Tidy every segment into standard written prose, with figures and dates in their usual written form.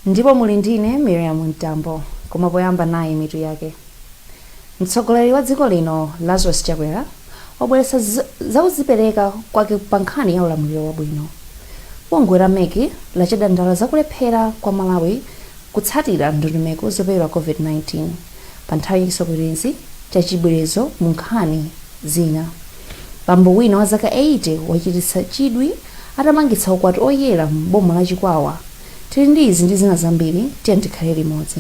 Ndipo muli ndine Miriam Mtambo. Koma poyamba nayi mitu yake. Mtsogoleri wa dziko lino Lazarus Chakwera wabweretsa zakudzipereka kwake pa nkhani ya ulamuliro wabwino. Bungwe la MEC ladandaula zakulephera kwa Malawi kutsatira ndondomeko zopewera COVID-19 pa nthawi ya chisokonezo cha chibwerezo. Mu nkhani zina, bambo wina wa zaka 80 wachititsa chidwi atamangitsa ukwati oyera m'boma la Chikwawa. Tili ndi izi ndi zina zambiri, tiye tikhale limodzi.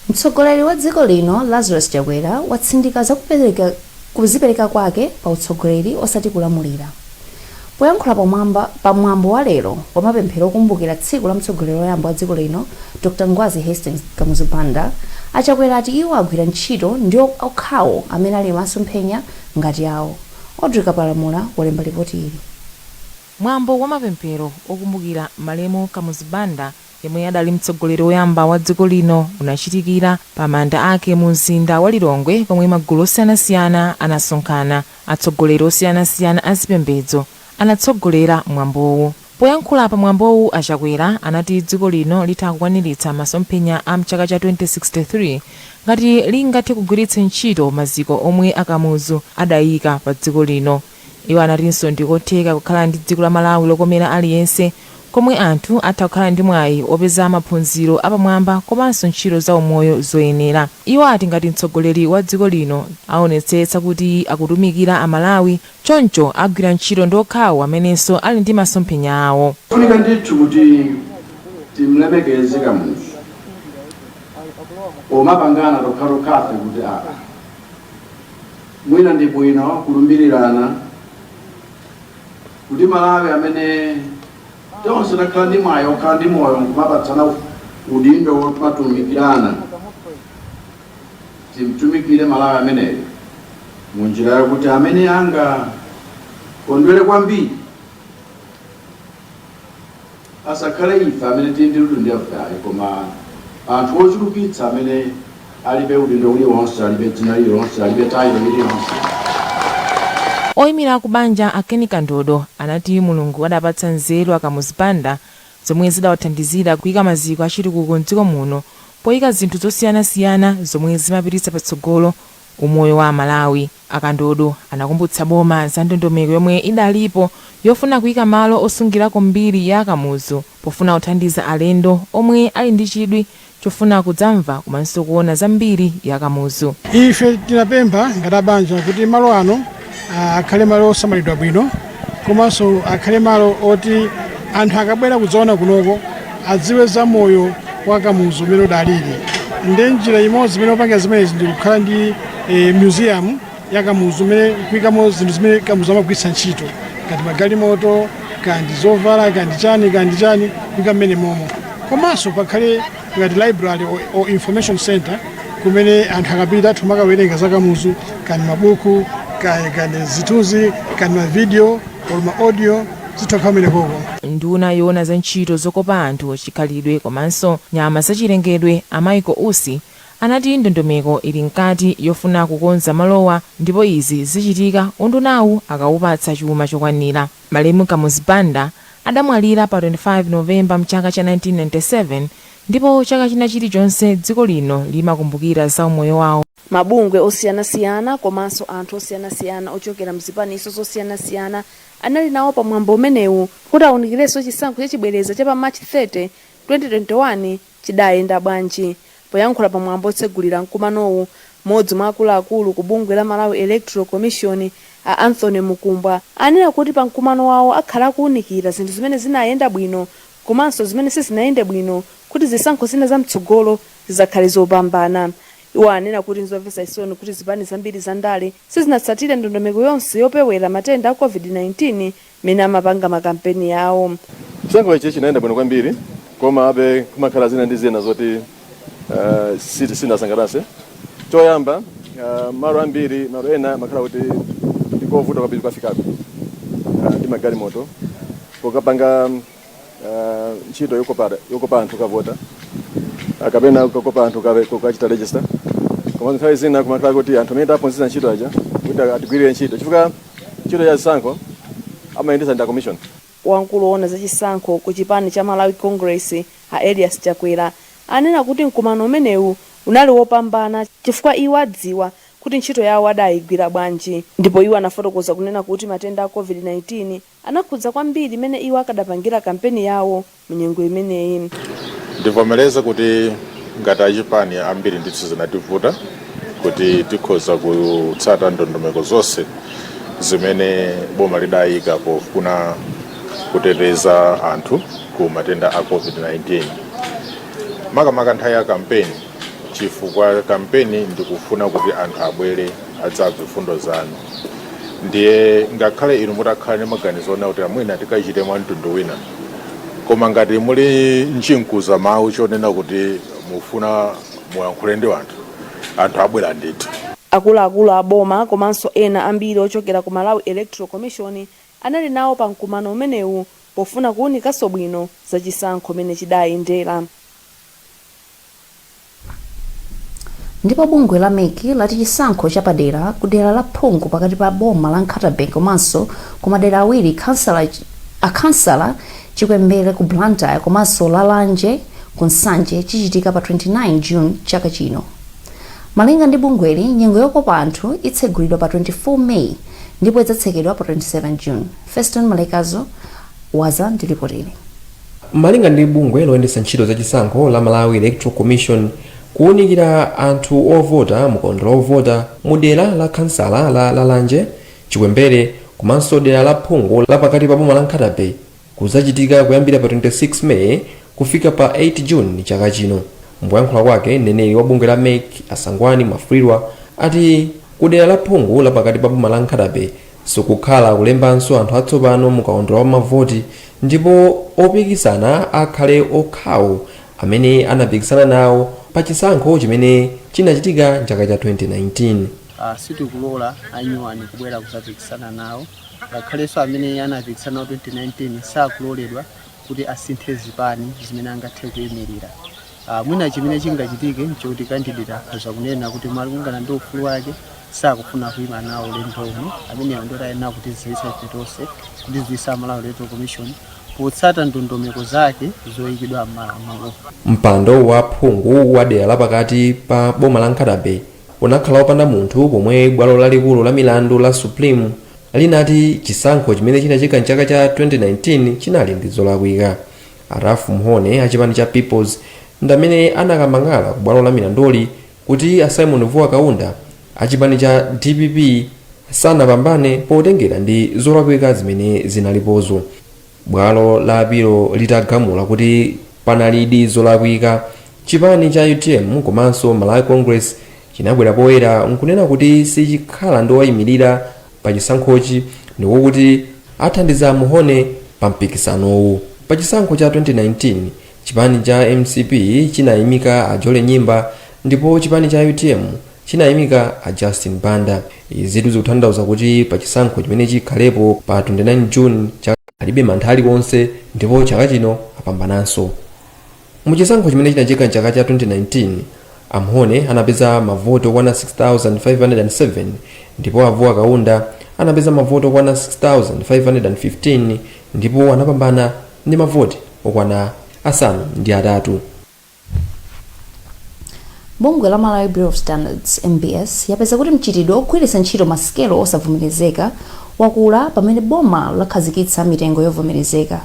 Mtsogoleri wa dziko lino Lazarus Chakwera watsindika za kuzipereka kwake pa utsogoleri osati kulamulira. Poyankhula pa mwambo wa lero wa mapemphero okumbukira tsiku la mtsogoleri woyamba wa dziko lino Dr Ngwazi Hastings Kamuzu Banda, a Chakwera ati iwo agwira ntchito ndi okhawo amene ali masomphenya ngati awo. Audrey Kapalamula walemba lipoti ili. Mwambo wa mapemphero okumbukira malemu Kamuzu Banda, yemwe adali mtsogoleri woyamba wa dziko lino, unachitikira pa manda ake mu mzinda wa Lilongwe, komwe magulu osiyanasiyana anasonkhana. Atsogoleri osiyanasiyana a zipembedzo anatsogolera mwambowu. Poyankhula pa mwambowu, a Chakwera anati dziko lino litha kukwaniritsa masomphenya a mchaka cha 2063 ngati lingathe kugwiritsa ntchito maziko omwe a Kamuzu adayika pa dziko lino. Iwo anatinso ndikotheka kukhala ndi dziko la Malawi lokomera aliyense, komwe anthu atha kukhala ndi mwayi opeza maphunziro apamwamba komanso ntchito za umoyo zoyenera. Iwo ati ngati mtsogoleri wa dziko lino aonetsetsa kuti akutumikira Amalawi, choncho agwira ntchito ndi okhawo amenenso ali ndi masomphenya awo. Funika ndithu kuti timlemekeze Kamuzu pomapangana tokhatokhafe kuti aa, mwina ndi bwino kulumbirirana kuti Malawi amene tonse takhala ndi mwayi okhala ndi moyo nkumapatsana udindo womatumikirana, timtumikire Malawi ameneyo munjira yakuti amene angakondwere kwambiri asakhale ife amene tili ndi udindo ayi, koma anthu ochulukitsa amene alibe udindo uliwonse, alibe dzina lililonse, alibe title iliyonse. Oyimira ku banja a Kenny Kandodo anati Mulungu adapatsa nzeru a Kamuzu Banda zomwe zidawathandizira kuyika maziko achitukuko mdziko muno poyika zinthu zosiyanasiyana zomwe zimapititsa patsogolo umoyo wa Amalawi. A Kandodo anakumbutsa boma za ndondomeko yomwe idalipo yofuna kuyika malo osungirako mbiri ya Kamuzu pofuna kuthandiza alendo omwe ali ndi chidwi chofuna kudzamva komanso kuona za mbiri ya Kamuzu. Ife tinapempha ngati abanja kuti malo ano akhale malo osamalidwa bwino, komanso akhale malo oti anthu akabwera kudzaona kunoko adziwe za moyo wa Kamuzu umene udalili. Ndi njira imodzi imene opanga zimenezi ndi kukhala ndi museum ya Kamuzu imene kuyikamo zinthu zimene Kamuzu amagwiritsa ntchito, ngati magalimoto, kandi zovala, kandi chani, kandi chani, kuyika mmene momo. Komanso pakhale ngati library or information center kumene anthu akapita athu makawerenga za Kamuzu, kandi mabuku, kandi zithunzi, kandi mavideo or ma audio, zitha kukhala kumenekoko. Nduna yoona za ntchito zokopa anthu, chikhalidwe komanso nyama zachilengedwe, a Michael Usi, anati ndondomeko ili mkati yofuna kukonza malowa, ndipo izi zichitika undunawu akawupatsa chuma chokwanira. Malemu Kamuzu Banda adamwalira pa 25 Novemba mchaka cha 1997, ndipo chaka china chilichonse dziko lino limakumbukira za umoyo wawo. Mabungwe osiyanasiyana komanso anthu osiyanasiyana ochokera mzipaniso zosiyanasiyana anali nawo pa mwambo umenewu kuti awunikirenso chisankho chachibwereza cha pa March 30, 2021 chidayenda bwanji. Poyankhula pa mwambo otsegulira mkumanowu, mmodzi mwa akuluakulu ku bungwe la Malawi Electoral Commission, a Anthony Mukumbwa, anena kuti pa mkumano wawo akhala akuwunikira zinthu zimene zinayenda bwino komanso zimene sizinayende bwino kuti zisankho zina zamtsogolo zizakhale zopambana. Iwo anena kuti nzomvetsa chisoni kuti zipani zambiri za ndale sizinatsatire ndondomeko yonse yopewera matenda a COVID-19 mmene amapanga makampeni awo. Chisankho ichi chinayenda bwino kwambiri, komabe kumakhala zina ndi zina zoti sinasangalatse. Choyamba, malo ambiri, malo ena makhala kuti ndikovuta kwambiri kukafikako. ndi magalimoto pokapanga ntchito yokopa anthu kavota, kapena kukopa anthu kukachita register. Komanso nthawi zina kumakhala kuti anthu amene taphunzitsa ntchito aja kuti atigwirire ntchito, chifukwa ntchito ya zisankho amayendetsa ndi a commission. Wamkulu woona zachisankho ku chipani cha Malawi Congress, a Elias Chakwera, anena kuti mkumano umenewu unali wopambana chifukwa iwo adziwa kuti ntchito yawo adayigwira bwanji. Ndipo iwo anafotokoza kunena kuti matenda a COVID-19 anakhudza kwambiri imene iwo akadapangira kampeni yawo mu nyengo imeneyi. Ndivomereze kuti ngati achipani ambiri ndithu zinativuta kuti tikhoza kutsata ndondomeko zonse zimene boma lidayika pofuna kuteteza anthu ku matenda a COVID-19, makamaka nthawi ya kampeni, chifukwa kampeni ndikufuna kuti anthu abwere adzamve fundo zanu. Ndiye ngakhale inu mutakhala ndi maganizo ona kuti amwina tikachite mwa mtundu wina, koma ngati muli mchinkuza mawu chonena kuti mufuna muyankhule ndi anthu, anthu abwera ndithu. Akuluakulu a boma komanso ena ambiri ochokera ku Malawi Electoral Commission anali nawo pa mkumano umenewu pofuna kuwunikanso bwino zachisankho mene chidayendera. Ndipo bungwe la MEC lati chisankho chapadera ku dera la phungu pakati pa boma la Nkhata Bay komanso ku madera awiri akhansala Chikwembere ku Blantyre komanso Lalanje ku Nsanje chichitika pa 29 June chaka chino. Malinga ndi bungweli, nyengo yokopa anthu itsegulidwa pa 24 May ndipo idzatsekedwa pa 27 June. Feston Malekazo wadza ndi lipotili. Malinga ndi bungwe loyendetsa ntchito zachisankho la Malawi Electoral Commission, kuwunikira anthu ovota mukaundula ovota mu dera la khansala la Lalanje, Chikwembere komanso dera la phungu la pakati pa boma la Nkhata Bay kudzachitika kuyambira pa 26 May kufika pa 8 June chaka chino. Mkuyankhula kwake, mneneri wa bungwe la MEC a Sangwani Mwafulirwa ati ku dera la phungu la pakati pa boma la Nkhata Bay sikukhala kulembanso anthu atsopano mu kaundula wa mavoti ndipo opikisana akhale okhawo amene anapikisana nawo pa chisankho chimene chinachitika mchaka cha 2019. Sitikulola anyuwani kubwera kudzapikisana nawo, ngakhalenso amene anapikisana nawo 2019 sakuloledwa kuti asinthe zipani zimene angathe kuyimirira. Mwina chimene chingachitike nchokuti candidate akhoza kunena kuti malingana ndi ufulu wake sakufuna kuyima nawo ulendo uno. Ameneyo ndoti ayenera kutidziwitsa ife tonse, kutidziwitsa Malawi Electoral Commission potsata ndondomeko zake zoyikidwa m'malamulo. Mpando wa phungu wa dera la pakati pa boma la Nkhata Bay unakhala wopanda munthu pomwe bwalo lalikulu la milandu la Supreme linati chisankho chimene chinachitika mchaka cha 2019 chinali ndi zolakwika. A Ralph Mhone a chipani cha Peoples ndamene anakamang'ala ku bwalo la milanduli kuti a Simon Vuwa Kaunda a chipani cha DPP sanapambane potengera ndi zolakwika zimene zinalipozo. Bwalo la apilo litagamula kuti panalidi zolakwika, chipani cha UTM komanso Malawi Congress chinabwera poyera nkunena kuti sichikhala ndi owayimirira pa chisankhochi ndikuti athandiza Mhone pa mpikisanowu. Pa chisankho cha 2019, chipani cha MCP chinayimika a Jolly Nyimba ndipo chipani cha UTM chinayimika a Justin Banda. Izitu zikutanthauza kuti pa chisankho chimene chikhalepo pa 29 June alibe mantha aliwonse ndipo chaka chino apambananso. Mu chisankho chimene chinachitika mchaka cha 2019, a Mhone anapeza mavoti okwana 6507 ndipo a Vuwa Kaunda anapeza mavoti okwana 6515 ndipo anapambana ndi mavoti okwana 8. Bungwe la Malawi Bureau of Standards, MBS, yapeza kuti mchitidwe ogwiritsa ntchito masikelo osavomerezeka wakula pamene boma lakhazikitsa mitengo yovomerezeka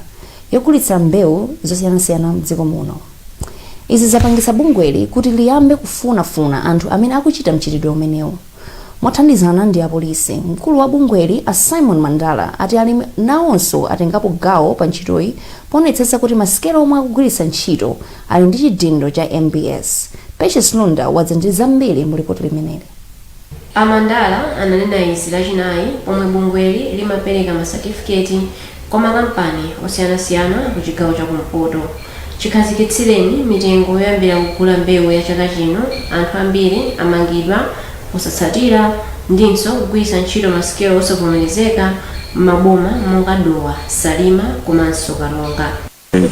yogulitsira mbewu zosiyanasiyana mdziko muno. Izi zapangitsa bungweli kuti liyambe kufunafuna anthu amene akuchita mchitidwe umenewu mothandizana ndi apolisi. Mkulu wa bungweli a Simon Mandala ati alimi nawonso atengapo gawo pa ntchitoyi poonetsetsa kuti masikelo omwe akugwiritsa ntchito ali ndi chidindo cha MBS. Patience Lunda wadza ndi zambiri mu lipoti limeneli. A Mandala ananena izi lachinayi pomwe bungweli limapereka masatifiketi kwa makampani osiyanasiyana ku chigawo cha kumpoto. Chikhazikitsireni mitengo yoyambira kugula mbewu ya chaka chino, anthu ambiri amangidwa posatsatira ndinso kugwiritsa ntchito masikelo osavomerezeka M'maboma monga Dowa, Salima komanso Karonga.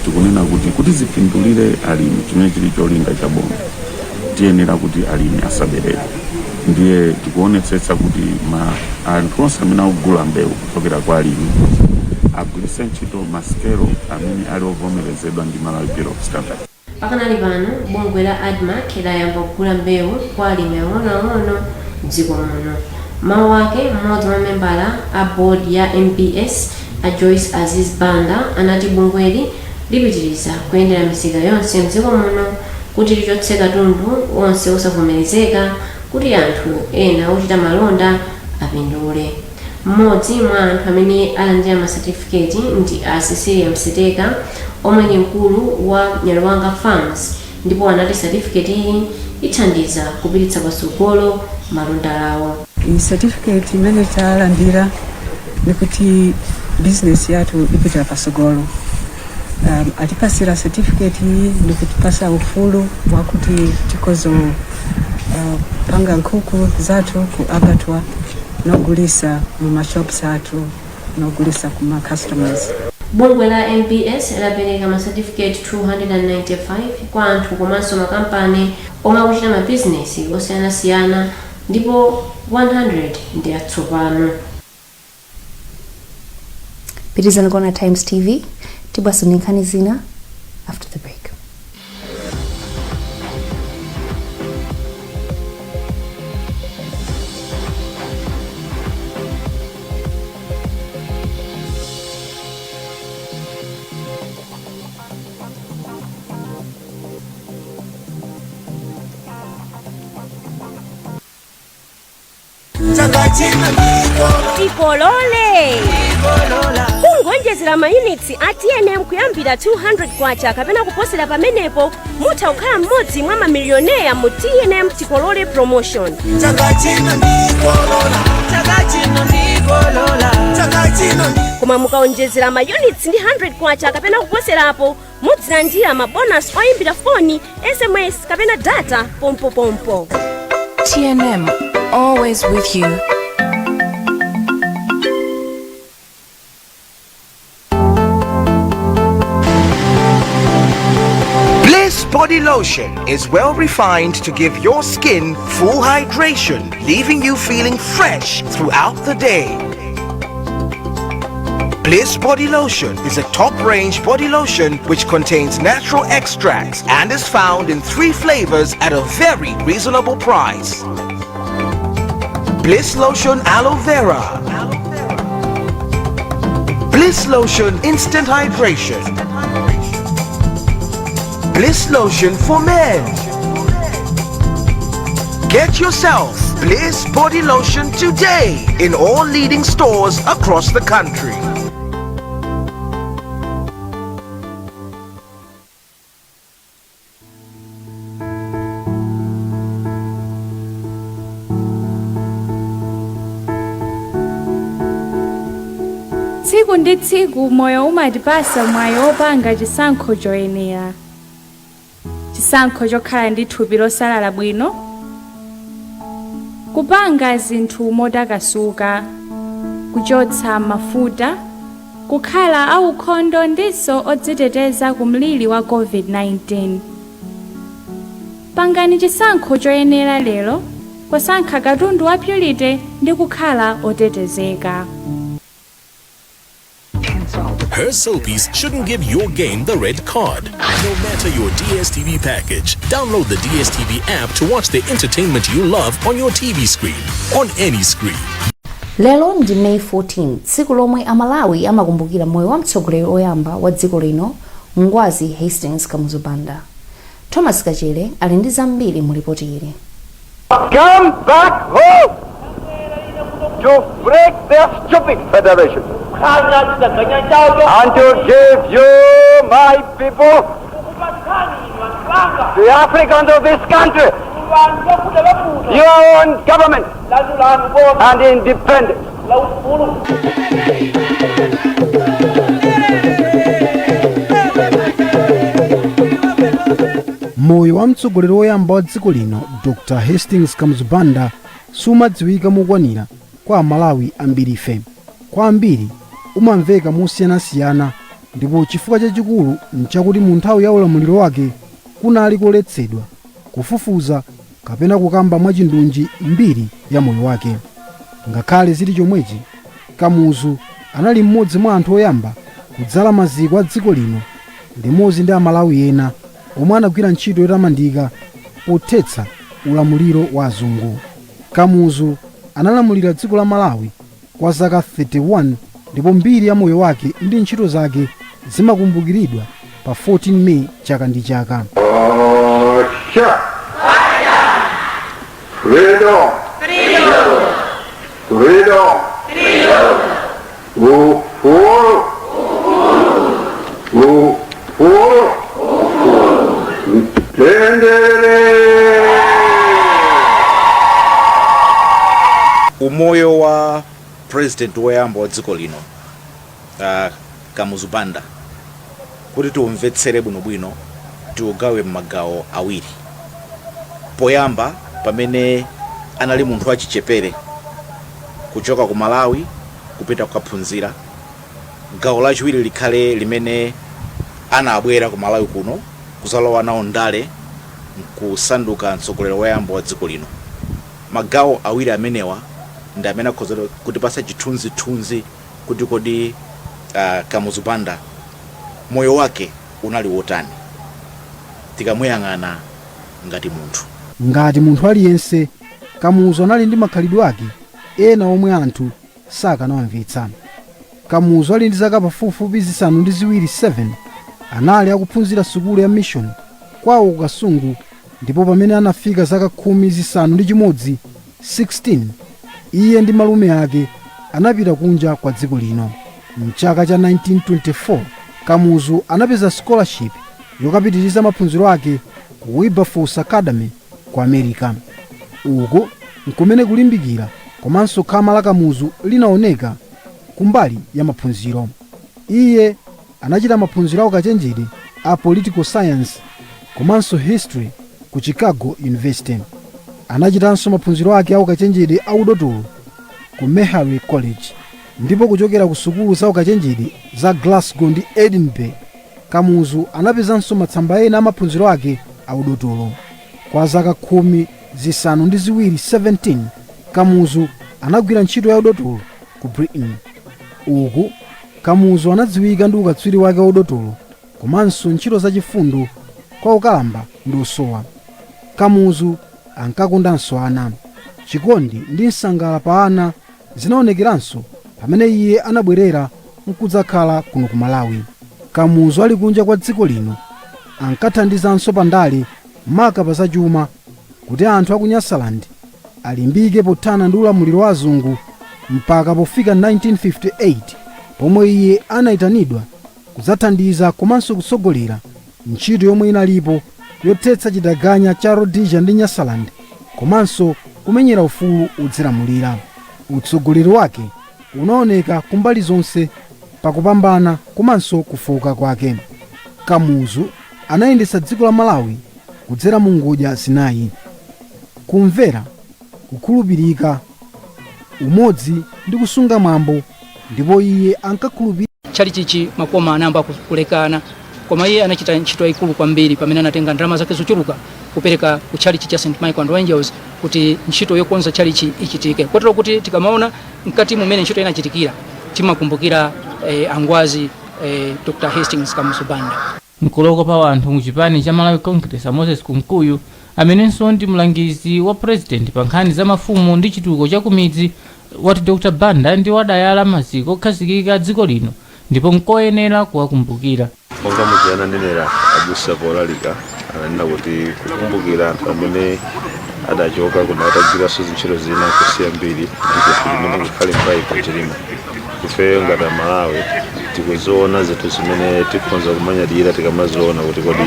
Tikunena kuti zipindulire alimi, chimene chili cholinga cha boma, tiyenera kuti alimi asaberedwe. Ndiye tikuonetsetsa kuti ma anthu onse amene akugula mbewu kuchokera kwa alimi agwiritse ntchito masikelo amene ali ovomerezedwa ndi Malawi Bureau of Standards. Pakanali pano, bungwe la ADMARC layamba kugula mbewu kwa alimi ang'onoang'ono mdziko muno. Mawu ake, mmodzi mwa membala a board ya MBS, a Joyce Aziz Banda, anati bungweli lipitiriza kuyendera misika yonse mdziko muno kuti lichotse katundu onse osavomerezeka kuti anthu ena ochita malonda apindule. Mmodzi mwa anthu amene alandira masatifiketi ndi a Cecilia Mseteka, omwe ndi mkulu wa Nyaluwanga Farms, ndipo anati satifiketi iyi ithandiza kupititsa patsogolo malonda awo. Iyi certificate imene talandira nikuti business yathu ipitira pasogolo. Atipasira certificate iyi ndikutipasa ufulu wakuti tikozo panga nkhuku zathu ku abattoir nogulisa mu mashops athu, nogulisa kuma customers. Bungwe la MBS lapereka masatifiketi 295 kwa anthu komanso makampani omwe akuchita mabizinesi osiyanasiyana, ndipo 100 ndi atsopano. Pitirizani kuona Times TV. Tibwaso ndi nkhani zina after the break. Tikolole kungonjezera mayunitsi a TNM kuyambira 200 kwacha kapena kuposera pamenepo, mutha kukhala mmodzi mwa mamilioneya mu TNM Tikolole promotion. Chaka chino ndikolola, chaka chino ndikolola, chaka chino. Koma mukaonjezera mayunitsi ndi 100 kwacha kapena kuposerapo, mudzilandira mabonus oyimbira foni, SMS kapena data pompopompo. TNM, always with you. Bliss Body Lotion is well refined to give your skin full hydration, leaving you feeling fresh throughout the day. Bliss Body Lotion is a top-range body lotion which contains natural extracts and is found in three flavors at a very reasonable price. Bliss Lotion Aloe Vera, Bliss Lotion Instant Hydration, Bliss Lotion for Men. Get yourself Bliss Body Lotion today in all leading stores across the country. Tsiku ndi tsiku moyo umatipasa mwayi wopanga chisankho choyenera, chisankho chokhala ndi thupi losalala bwino, kupanga zinthu motakasuka, kuchotsa mafuta, kukhala aukhondo ndiso odziteteza ku mliri wa COVID-19. Pangani chisankho choyenera lero posankha katundu wa Purity ndi kukhala otetezeka. Her soapies shouldn't give your game the red card. No matter your DSTV package, download the DSTV app to watch the entertainment you love on your TV screen, on any screen. Lero ndi May 14, tsiku lomwe Amalawi amakumbukira moyo wa mtsogoleri oyamba wa dziko lino, Ngwazi Hastings Kamuzu Banda. Thomas Kachere ali ndi zambiri mu ripoti ili. Come back home to break their stupid federation and to give you, my people, the Africans of this country, your own government and independence. Moyo wa mtsogoleri woyamba wa dziko lino, Dr Hastings Kamuzu Banda, sumadziwika mokwanira kwa Amalawi ambirife. Kwa ambiri umamveka mosiyanasiyana, ndipo chifukwa chachikulu nchakuti mu nthawi ya ulamuliro wake kunali koletsedwa kufufuza kapena kukamba mwachindunji mbiri ya moyo wake. Ngakhale zili chomwechi, Kamuzu anali mmodzi mwa anthu oyamba kudzala maziko a dziko lino limodzi ndi Amalawi ena omwe anagwira ntchito yotamandika pothetsa ulamuliro wa azungu. Kamuzu analamulira dziko la Malawi kwa zaka 31, ndipo mbiri ya moyo wake ndi ntchito zake zimakumbukiridwa pa 14 Meyi chaka ndi chaka. Freedom! Freedom! Freedom! Ufulu! Ufulu! Mtendere! Umoyo wa president woyamba wa dziko lino, Kamuzu Banda, kuti tiumvetsere bwinobwino, tiugawe m'magawo awiri. Poyamba, pamene anali munthu wachichepere, kuchoka ku Malawi kupita kukaphunzira. Gawo lachiwiri likhale limene anabwera ku Malawi kuno kuzalowa nawo ndale, nkusanduka mtsogoleri woyamba wa dziko lino. Magawo awiri amenewa ndi amene akhoza kutipasa chithunzithunzi kuti kodi Kamuzu Banda moyo wake unali wotani tikamuyang'ana ngati munthu. Ngati munthu aliyense, Kamuzu anali ndi makhalidwe ake ena omwe anthu sakanawamvetsa. Kamuzu ali ndi zaka pafupifupi 7, 7, anali akuphunzira sukulu ya mission kwawo ku Kasungu, ndipo pamene anafika zaka 16, 16, iye ndi malume ake anapita kunja kwa dziko lino. Mchaka cha 1924 Kamuzu anapeza scholarship yokapitiriza maphunziro ake ku Wilberforce Academy ku America. Uku nkumene kulimbikira komanso khama la Kamuzu linaoneka kumbali ya maphunziro. Iye anachita maphunziro aukachenjede a political science komanso history ku Chicago University. Anachitanso maphunziro ake aukachenjede a udotolo ku Meharry College, ndipo kuchokera ku sukulu za ukachenjede za Glasgow ndi Edinburgh, Kamuzu anapezanso matsamba ena a maphunziro ake a udotolo. Kwa zaka 17, 17, Kamuzu anagwira ntchito ya udotolo ku Britain. Uku Kamuzu anadziwika ndi ukatswiri wake wa udotolo komanso ntchito zachifundo kwa okalamba ndi osowa. Kamuzu ankakondanso ana. Chikondi ndi nsangala pa ana zinaonekeranso pamene iye anabwerera nkudzakhala kuno ku Malawi. Kamuzu ali kunja kwa dziko lino ankathandizanso pandale, maka pa zachuma, kuti anthu aku Nyasaland alimbike pothana ndi ulamuliro wa azungu, mpaka pofika 1958 pomwe iye anayitanidwa kudzathandiza komanso kutsogolera ntchito yomwe inalipo yothetsa chitaganya cha Rhodesia ndi Nyasaland komanso kumenyera ufulu udzilamulira. Utsogoleri wake unaoneka kumbali zonse pakupambana komanso kufoka kwake. Kamuzu anayendetsa dziko la Malawi kudzera mu ngodya zinayi: kumvera, kukhulupirika, umodzi ndi kusunga mwambo, ndipo iye ankakhulupirira Tchalichichi makoma anayamba kulekana, koma iye anachita ntchito yayikulu kwambiri pamene anatenga ndalama zake zochuluka kupereka ku tchalichi cha St Michael and Angels kuti ntchito yokonza tchalichi ichitike, kotero kuti tikamaona mkati mumene ntchito inachitikira timakumbukira angwazi Dr Hastings Kamuzu Banda. Mkulu wokopa anthu mu chipani cha Malawi Congress, a Moses Kunkuyu, amenenso ndi mlangizi wa president pa nkhani za mafumu ndi chitukuko cha kumidzi, wati Dr Banda ndi wadayala maziko okhazikika dziko lino ndipo nkoyenera kuwakumbukira. Monga muja ananenera abusa polalika, ananena kuti kukumbukira anthu amene adachoka kuno atagwiranso zintchito zina kusiya mbiri ndi chinthu chimene ngakhale m'Baibulo chilimo. Ifeyo ngati Amalawi tikuziona zinthu zimene tikhonza kumanyadira tikamaziona kuti kodi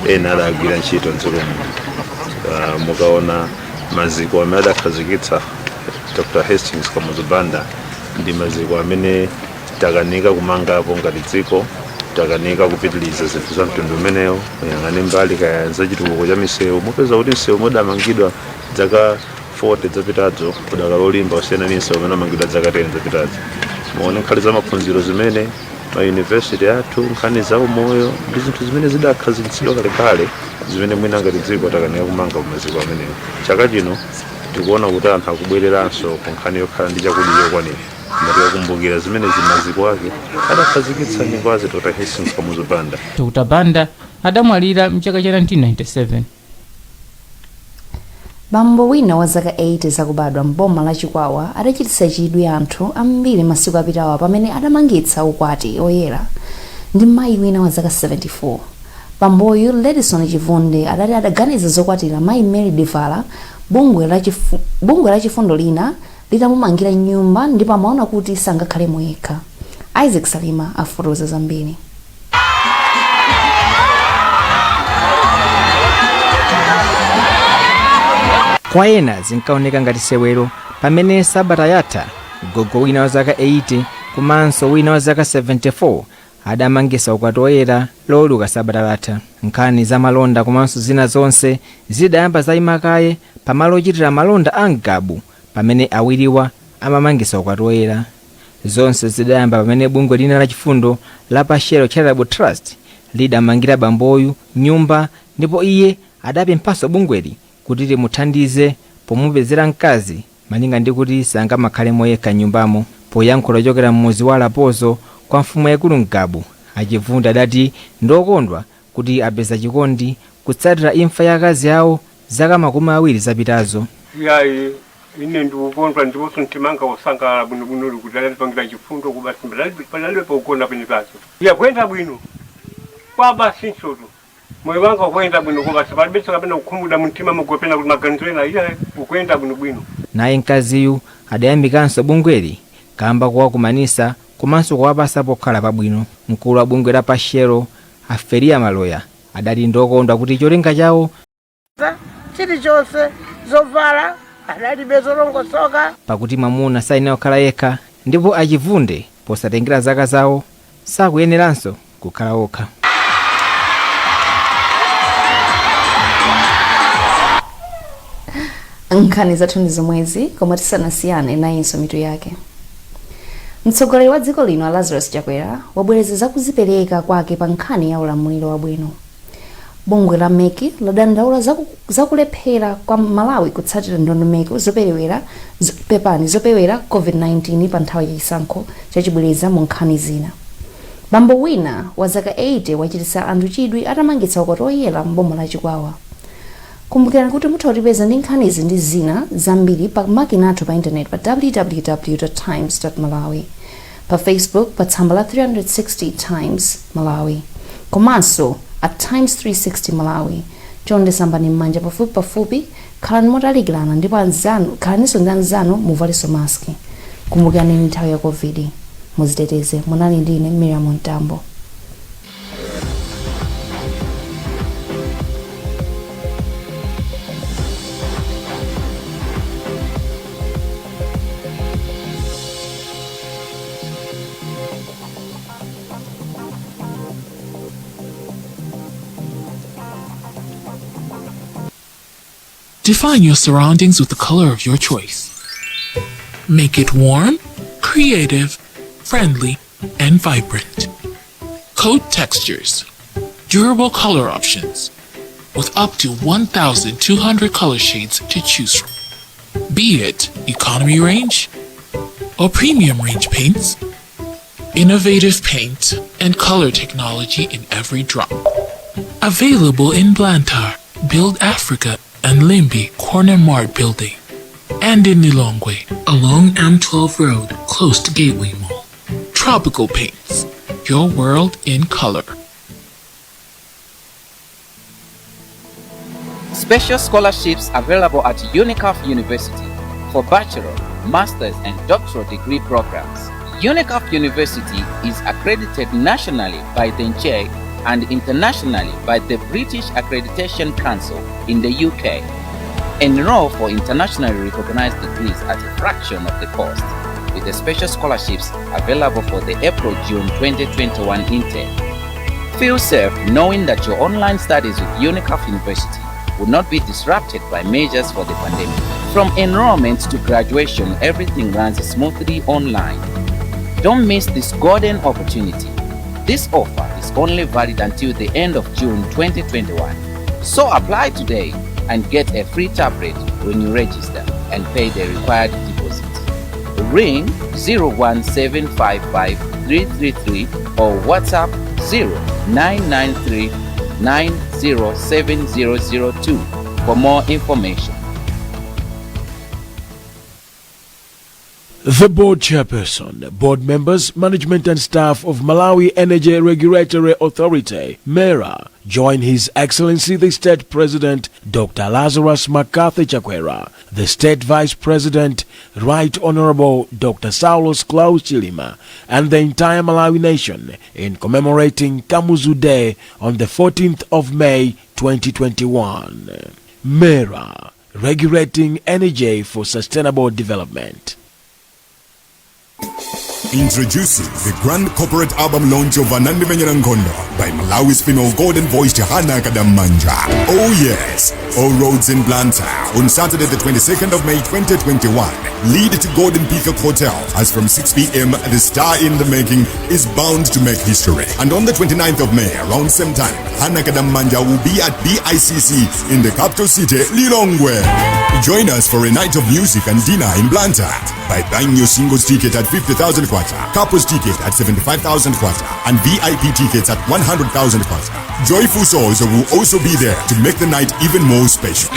ena adagwira ntchito mdziko muno. Mukaona maziko amene adakhazikitsa Dr Hastings Kamuzu Banda ndi maziko amene takanika kumangapo ngati dziko, takanika kupitiliza zinthu za mtundu umenewo. Muyang'ane mbali kaya za chitukuko cha misewu, mupeza kuti msewu umene udamangidwa zaka 40 zapitazo udakali olimba kusiyana ndi msewu umene umangidwa zaka 10 zapitazo. Muone nkhani za maphunziro zimene mayunivesiti athu, nkhani za umoyo ndi zinthu zimene zidakhazikitsidwa kalekale zimene mwina ngati dziko takanika kumanga pamaziko amenewo. Chaka chino tikuona kuti anthu akubwereranso ku nkhani yokhala ndi chakudya chokwanira, koma tikakumbukira zimene maziko ake adakhazikitsa ndi Ngwazi Dr. Hastings Kamuzu Banda. Dr. Banda adamwalira mchaka cha 1997. Bambo wina wa zaka 80 zakubadwa m'boma la Chikwawa adachititsa chidwi anthu ambiri masiku apitawa pamene adamangitsa ukwati oyera ndi mayi wina wa zaka 74. Bamboyu, Ledison Chivunde, adati adaganiza zokwatira mayi Mary Divala bungwe la chifundo lina litamumangira nyumba ndipo amaona kuti sangakhalemo yekha. Isaac Salima afotokoza zambiri. Kwa ena zinkaoneka ngati sewero pamene sabata yatha gogo wina wa zaka 80 komanso wina wa zaka 74 adamangisa ukwati oyera Loweruka sabata latha. Nkhani za malonda komanso zina zonse zidayamba zayima kaye pamalo ochitira malonda a Ngabu pamene awiriwa amamangisa ukwati oyera. Zonse zidayamba pamene bungwe lina la chifundo la Pashelo Charitable Trust lidamangira bamboyu nyumba ndipo iye adapemphanso bungweli kuti limuthandize pomupezera mkazi malinga ndi kuti sangamakhalemo yekha nyumbamo. Poyankhula ochokera m'mudzi wa Lapozo kwa mfumu yaikulu Ngabu, a Chivunde adati ndokondwa kuti apeza chikondi kutsatira imfa ya akazi awo zaka 20 zapitazo. Yayi, ine ndikukondwa ndiponso mtimanga usangalala bwinobwino kuti anandipangira chifundo kubasi panalibe pogona pene pacho. Yakuyenda bwino kwa basi nsoto moyo wanga ukuyenda bwino kubasi, palibenso kapena kukhumudwa mumtima mugopena kuti maganizo ena, iye ukuyenda bwinobwino. Naye mkaziyu adayamikanso bungweli kamba kuwakumanisa komanso kuwapasa pokhala pabwino. Mkulu wa bungwe la Pashelo, Aferia Maloya, adati ndokondwa kuti cholinga chawo chilichonse, zovala adalibe zolongosoka, pakuti mwamuna sayenera kukhala yekha ndipo achivunde posatengera zaka zawo sakuyeneranso kukhala okha. Nkhani zathu ndi zomwezi, koma tisanasiyane nayinso mitu yake. Mtsogoleri wa dziko lino Lazarus Chakwera wabwereza zakuzipereka kwake pa nkhani ya ulamuliro wabwino. Bungwe la MEC ladandaula zakulephera kwa Malawi kutsatira ndondomeko zopewera COVID-19 pa nthawi ya chisankho chachibwereza. Mu nkhani zina, bambo wina wa zaka 80 wachititsa anthu chidwi atamangitsa ukwati oyera m'boma la Chikwawa. Kumbukirani kuti mutha kutipeza ndi nkhanizi ndi zina zambiri pa makina athu pa intaneti pa www times malawi, pa Facebook pa tsamba la 360 Times Malawi komanso at Times 360 Malawi. Chonde sambani m'manja pafupi pafupi, khalani motalikirana ndipo anzanu, khalaninso ndi anzanu, muvalenso maski. Kumbukirani ndi nthawi ya COVID, muziteteze. Munali ndi ine Miriam Mtambo. Define your surroundings with the color of your choice. Make it warm, creative, friendly, and vibrant. Coat textures. Durable color options. With up to 1,200 color shades to choose from. Be it economy range or premium range paints, innovative paint and color technology in every drop. Available in Blantyre, Build Africa, and Limbe Corner Mart Building, and in Lilongwe, along M12 Road, close to Gateway Mall. Tropical Paints, your world in color. Special scholarships available at UNICAF University for bachelor, master's, and doctoral degree programs. UNICAF University is accredited nationally by the NCHE and internationally by the British Accreditation Council in the UK. Enroll for internationally recognized degrees at a fraction of the cost, with the special scholarships available for the April June 2021 intake. Feel safe knowing that your online studies with UNICAF University will not be disrupted by measures for the pandemic. From enrollment to graduation, everything runs smoothly online. Don't miss this golden opportunity. This offer is only valid until the end of June 2021. So apply today and get a free tablet when you register and pay the required deposit. Ring 01755333 or WhatsApp 0993 907002 for more information. The board chairperson, board members, management and staff of Malawi Energy Regulatory Authority, MERA, join His Excellency the State President, Dr. Lazarus McCarthy Chakwera, the State Vice President, Right Honorable Dr. Saulos Klaus Chilima, and the entire Malawi nation in commemorating Kamuzu Day on the 14th of May 2021. MERA, regulating energy for sustainable development. Introducing the grand corporate album launch of Anandimenyera Nkhondo by Malawi's female golden voiced Hannah Kadamanja. Oh yes, all roads in Blantyre on Saturday the 22nd of May 2021 lead to Golden Peacock Hotel, as from 6 p.m. the star in the making is bound to make history. And on the 29th of May, around same time, Hannah Kadamanja will be at BICC in the capital city, Lilongwe. Join us for a night of music and dinner in Blantyre by buying your singles ticket at 50,000 kwacha, couples ticket at 75,000 kwacha, and VIP tickets at 100,000 kwacha. Joyful Souls will also be there to make the night even more special.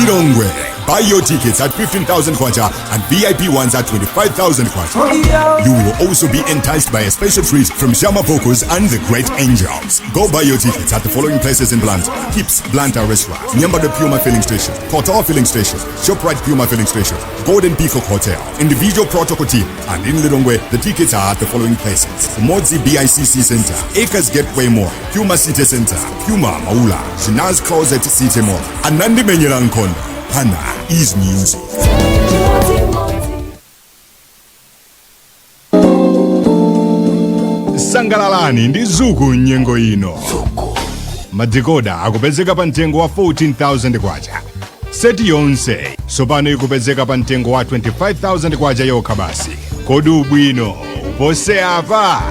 Lilongwe, buy your tickets at 15,000 kwacha and VIP ones at 25,000 kwacha. You will also be enticed by a special treat from Shama Vocals and the Great Angels. Go buy your tickets at the following places in Blantyre: Kips Blantyre Restaurant, Nyambada Puma Filling Station, Total Filling Station, ShopRite Puma Filling Station, Golden Peacock Hotel, Individual Protocol Team, and in Lilongwe, the tickets are at the following places: Modzi BICC Center, Acres Gateway Mall, Puma City Center, Puma Maula, Shinaz Closet City Mall, Anandimenyera Nkhondo. Hannah is music. Sangalalani ndi Zuku nyengo ino. Madikoda akupezeka pa mtengo wa 14,000 kwacha. Seti yonse tsopano ikupezeka pa mtengo wa 25,000 kwacha yokha basi. Kodi ubwino upose apa?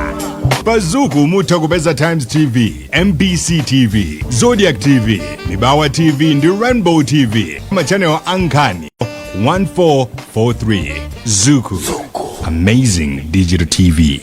Pa Zuku mutha kupeza Times TV, MBC TV, Zodiak TV, Mibawa TV ndi Rainbow TV, machanelo ankhani 1443. Zuku, amazing digital TV.